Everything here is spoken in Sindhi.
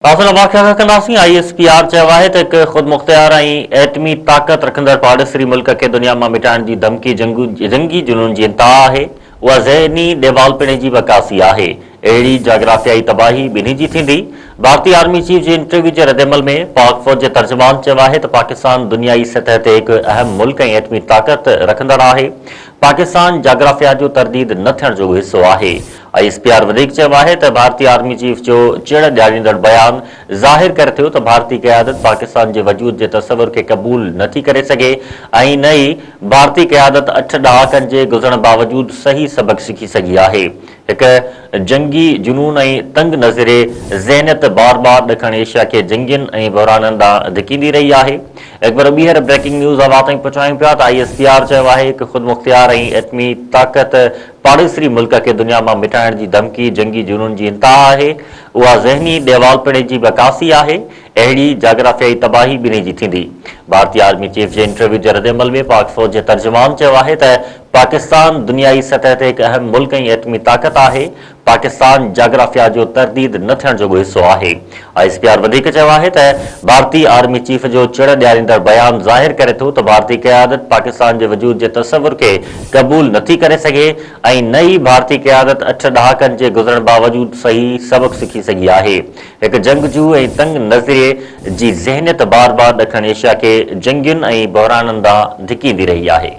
حاصل واقعا کان ڪنداسين، I S P R چيو آهي ته هڪ خودمختيار ۽ ايٽمي طاقت رکندڙ پاڙيسري ملڪ کي دنيا مان مٽائڻ جي ڌمڪي جنگي جنون جي انتها آهي، اها ذهني ڏيوالپڻي جي به عڪاسي آهي، اهڙي جاگرافيائي تباهي ٻنهي جي ٿيندي. ڀارتي آرمي چيف جي انٽرويو جي ردعمل ۾ پاڪ فوج جي ترجمان چيو آهي ته پاڪستان دنيائي سطح تي هڪ اهم ملڪ ۽ ايٽمي طاقت رکندڙ آهي، پاڪستان جاگرافيا جو ترديد نه ٿيڻ جوڳو حصو آهي. I S P R وڌيڪ چيو آهي ته ڀارتي آرمي چيف جو چڙ ڏياريندڙ بيان ظاهر ڪري ٿيو ته ڀارتي قيادت پاڪستان جي وجود جي تصور کي قبول نه ٿي ڪري سگهي ۽ نه ئي ڀارتي قيادت اٺ ڏهاڪن جي گذرڻ باوجود صحيح سبق سکي سگهي آهي. هڪ جنگي جنون ۽ تنگ نظري ذهنيت بار بار ڏکڻ ايشيا کي جنگين ۽ بحرانن ڏانهن ڌڪيندي رهي آهي. هڪ ڀيرو ٻيهر بريڪنگ نيوز اوهان تائين پهچايون پيا ته I S P R چيو آهي هڪ خودمختيار ۽ ايٽمي طاقت پاڙيسري ملڪ کي دنيا مان مٽائڻ جي ڌمڪي جنگي جنون جي انتها آهي، اها ذهني ڏيوالپڻي جي به عڪاسي آهي، اهڙي جاگرافيائي تباهي ٻنهي جي ٿيندي. ڀارتي آرمي چيف جي انٽرويو جي ردعمل ۾ پاڪ فوج جي ترجمان چيو آهي ته پاڪستان دنيائي سطح تي هڪ اهم ملڪ ۽ ايٽمي طاقت آهي، پاڪستان جاگرافيا جو ترديد نه ٿيڻ جوڳو حصو آهي. I S P R وڌيڪ چيو آهي ته ڀارتي آرمي چيف جو چڙ ڏياريندڙ بيان ظاهر ڪري ٿو ته ڀارتي قيادت پاڪستان جي وجود جي تصور کي قبول نٿي ڪري سگهي ۽ نه ئي ڀارتي قيادت اٺ ڏهاڪن جي گذرڻ باوجود صحيح سبق سکي سگهي آهي. هڪ جنگجو ۽ تنگ نظريي جي ذهنيت بار بار ڏکڻ ايشيا کي جنگين ۽ بحرانن ڏانهن ڌڪيندي رهي آهي.